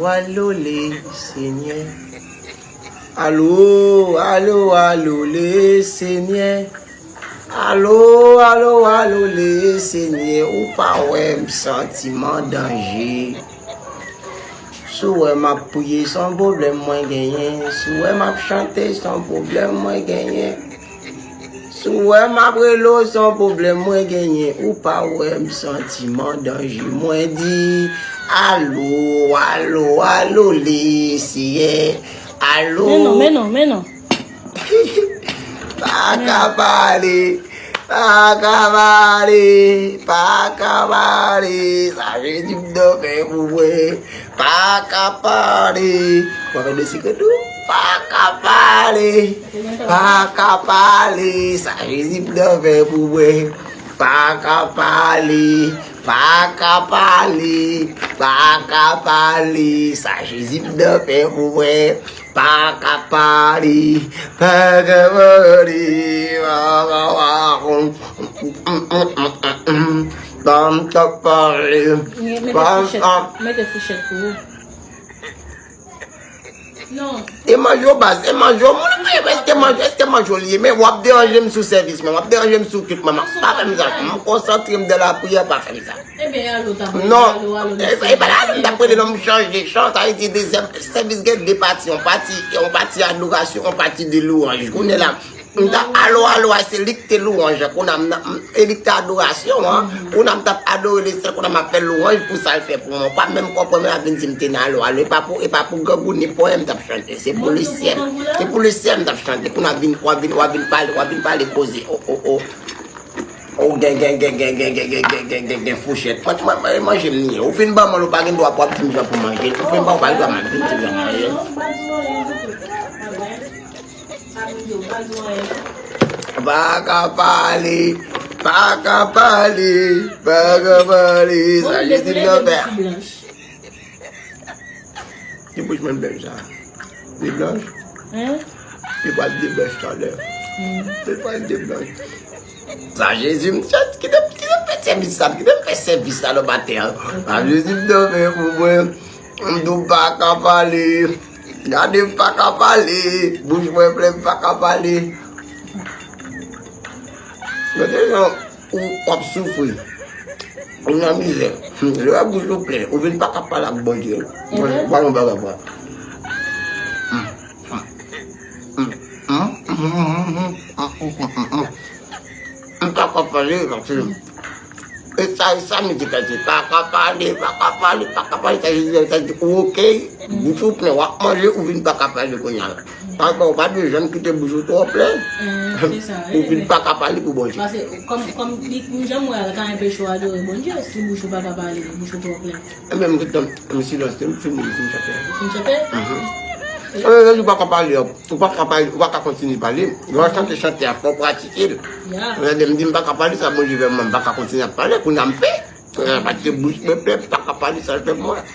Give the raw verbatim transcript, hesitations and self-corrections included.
Alo, Lesenyè. Alo, alo, alo, Lesenyè. Alo, alo, alo, Lesenyè. Ou pa wè m santi m an danje. Si w wè m ap priye, se yon pwoblèm mwen genyen. Si w wè m ap chante, se yon pwoblèm mwen genyen. Si w wè m ap rele w, se yon pwoblèm mwen genyen. Ou pa wè m santi m an danje. Mwen di, alo, alo, alo, Lesenyè. Alo. Men non, men non, men non. Pa ka pale, pa ka pale, pa ka pale. Sa Jezi m nan fè pou mwen. Pa ka pale. Mwen fè de sikrè tou. Pa ka pale, pa ka pale. Sa Jezi m nan fè pou mwen. Pa ka pale, pa ka pale, pa ka pale. Sa Jezi m nan fè pou mwen. Pa ka pale, pa ka pale, pa ka pale. Ban m ta pale. Mete fouchèt, mete fouchèt pou ou. Non. E manje yo baz, e manje yo, moun ap manje, èske manje, èske manje yo li ye? Men w ap deranje m sou sèvis mwen, w ap deranje m sou kilt mwen, pa fè m sa. M konsantre m nan lapriyè, pa fè m sa. Ebyen, alo, ta pale, non, alo, alo, e, e pa la, m t ap rele non, m chanje chan, sa vle di dezyèm, sèvis gen de pati, yon pati, yon pati adorasyon, yon pati de louwanj. Kounye la, m t ap alo, alo, a, se li k te louwanj an, kounye a, m nan, m, e li k te adorasyon an, kounye a, m t ap adore Lesenyè, kounye a, m ap fè louwanj pou sa l fè pou mwen. Ou pa menm konprann, m ap vin di m te nan alo, alo, e pa pou, e pa pou grangou ni pou anyen m t ap chante, se pou Lesyèl, se pou Lesyèl m t ap chante, kounye a, vin, w ap vin, w ap vin pale, w ap vin pale koze, o, o, o. Ou gen, gen, gen fouchèt. Manje, manje, manje m li ye. Ou fin ban mwen l, ou pa gen dwa pou w ap di m jan pou manje l. Ou fin ban, ou pa gen dwa manje, vin di m jan manje l. Pa ka pale, pa ka pale, pa ka pale. Sa Jezi m nan fè. Ki bouch mwen bèl sa? Li blanch? Hein? Li pral deblanch talè. Li pral deblanch. Sa Jezi m chèt, kite, kite m fè sèvis sa, kite m fè sèvis sa nan maten an. Sa Jezi m nan fè pou mwen. M di w pa ka pale. Gade m pa ka pale. Bouch mwen plen, m pa ka pale. Gade jan ou w ap soufri. Ou nan mizè. Lè w wè bouch ou plen, ou vin pa ka pale ak Bondye. Ou pa yon bagay vre. M pa ka pale, paske e sa, e sa, m di, pa ka pale, pa ka pale, pa ka pale, sa, sa, sa, ou oke, bouch ou plen, w ap manje, ou vin pa ka pale kounye a. Paske ou pa dwe janm kite bouch ou twò plen. Pou vin pa ka pale pou Bondye. Paske kòm, kòm li, jan m wè a, l ka anpeche w adore Bondye si bouch ou pa ka pale, bouch ou twò plen. Ebyen, m gentan, m silans, m fini, m fin chante. Ou fin chante? Mhm. Ebyen, lè ou pa ka pale, ou pa ka pale, ou pa ka kontinye pale. Lè w chante, chante a, fò w pratike l. Lè m di m pa ka pale, sa Bondye fè mwen, m pa ka kontinye ap pale, kounye a m pe. Paske bouch mwen plen, m pa ka pale, sa l fè mwen.